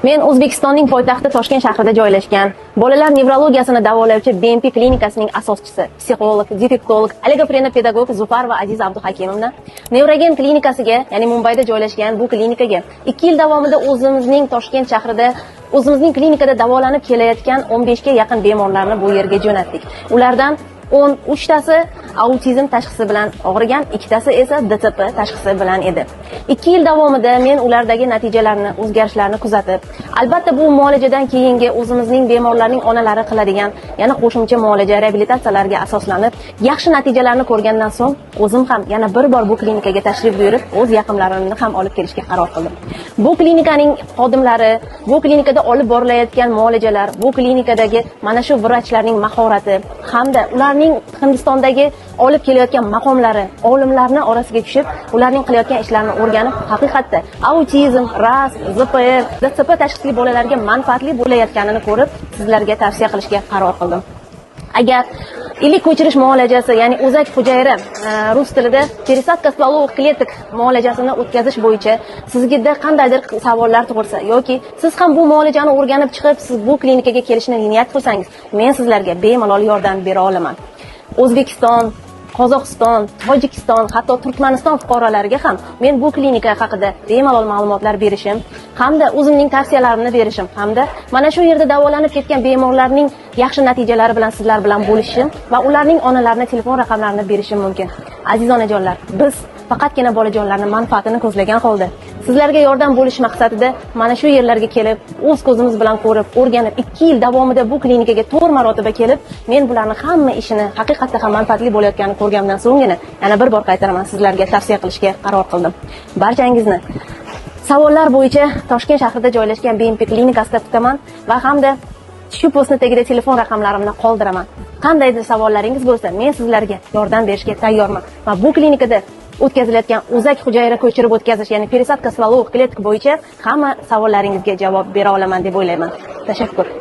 Men O'zbekistonning poytaxti Toshkent shahrida joylashgan bolalar nevrologiyasini davolovchi BMP klinikasining asoschisi, psixolog, defektolog, oligofrenopedagog Zufarova Aziza Abduhakimovna Nevrogen klinikasiga, ya'ni Mumbayda joylashgan bu klinikaga 2 yil davomida o'zimizning Toshkent shahrida o'zimizning klinikada davolanib kelayotgan 15 ga yaqin bemorlarni bu yerga jo'natdik. Ulardan 13 tasi autizm tashxisi bilan og'rigan, ikkitasi esa DCP tashxisi bilan edi. 2 yil davomida men ulardagi natijalarni, o'zgarishlarni kuzatib, albatta bu muolajadan keyingi o'zimizning bemorlarning onalari qiladigan yana qo'shimcha muolaja, reabilitatsiyalarga asoslanib, yaxshi natijalarni ko'rgandan so'ng o'zim ham yana bir bor bu klinikaga tashrif buyurib, o'z yaqinlarimni ham olib kelishga qaror qildim. Bu klinikaning xodimlari, bu klinikada olib borilayotgan muolajalar, bu klinikadagi mana shu vrachlarning mahorati hamda ularning Hindistondagi olib kelayotgan maqomlari, olimlarni orasiga tushib, ularning qilayotgan ishlarini o'rganib, haqiqatda autizm, RAS, ZPR, DCP tashxisli bolalarga manfaatli bo'layotganini ko'rib, sizlarga tavsiya qilishga qaror qildim. Agar ilik ko'chirish muolajasi, ya'ni o'zak hujayra, rus tilida пересадка стволовых клеток muolajasini o'tkazish bo'yicha sizga qandaydir savollar tug'ilsa yoki siz ham bu muolajani o'rganib chiqib, siz bu klinikaga kelishni niyat qilsangiz, men sizlarga bemalol yordam bera olaman. O'zbekiston, Qozog'iston, Tojikiston, hatto Turkmaniston fuqarolariga ham men bu klinika haqida bemalol ma'lumotlar berishim hamda o'zimning tavsiyalarimni berishim hamda mana shu yerda davolanib ketgan bemorlarning yaxshi natijalari bilan sizlar bilan bo'lishishim va ularning onalarini telefon raqamlarini berishim mumkin. Aziz onajonlar, biz faqatgina bolajonlarni manfaatini ko'zlagan holda sizlarga yordam bo'lish maqsadida mana shu yerlarga kelib, o'z ko'zimiz bilan ko'rib, o'rganib, 2 yil davomida bu klinikaga 4 marotaba kelib, men bularni hamma ishini haqiqatda ham manfaatli bo'layotganini ko'rgandan so'nggina yana bir bor qaytaraman, sizlarga tavsiya qilishga qaror qildim. Barchangizni savollar bo'yicha Toshkent shahrida joylashgan BMP klinikasida kutaman va hamda shu postni tagida telefon raqamlarimni qoldiraman. Qandaydir savollaringiz bo'lsa, men sizlarga yordam berishga tayyorman. Va bu klinikada o'tkazilayotgan o'zak hujayra ko'chirib o'tkazish, ya'ni пересадка стволовых клеток bo'yicha hamma savollaringizga javob bera olaman deb o'ylayman. Tashakkur.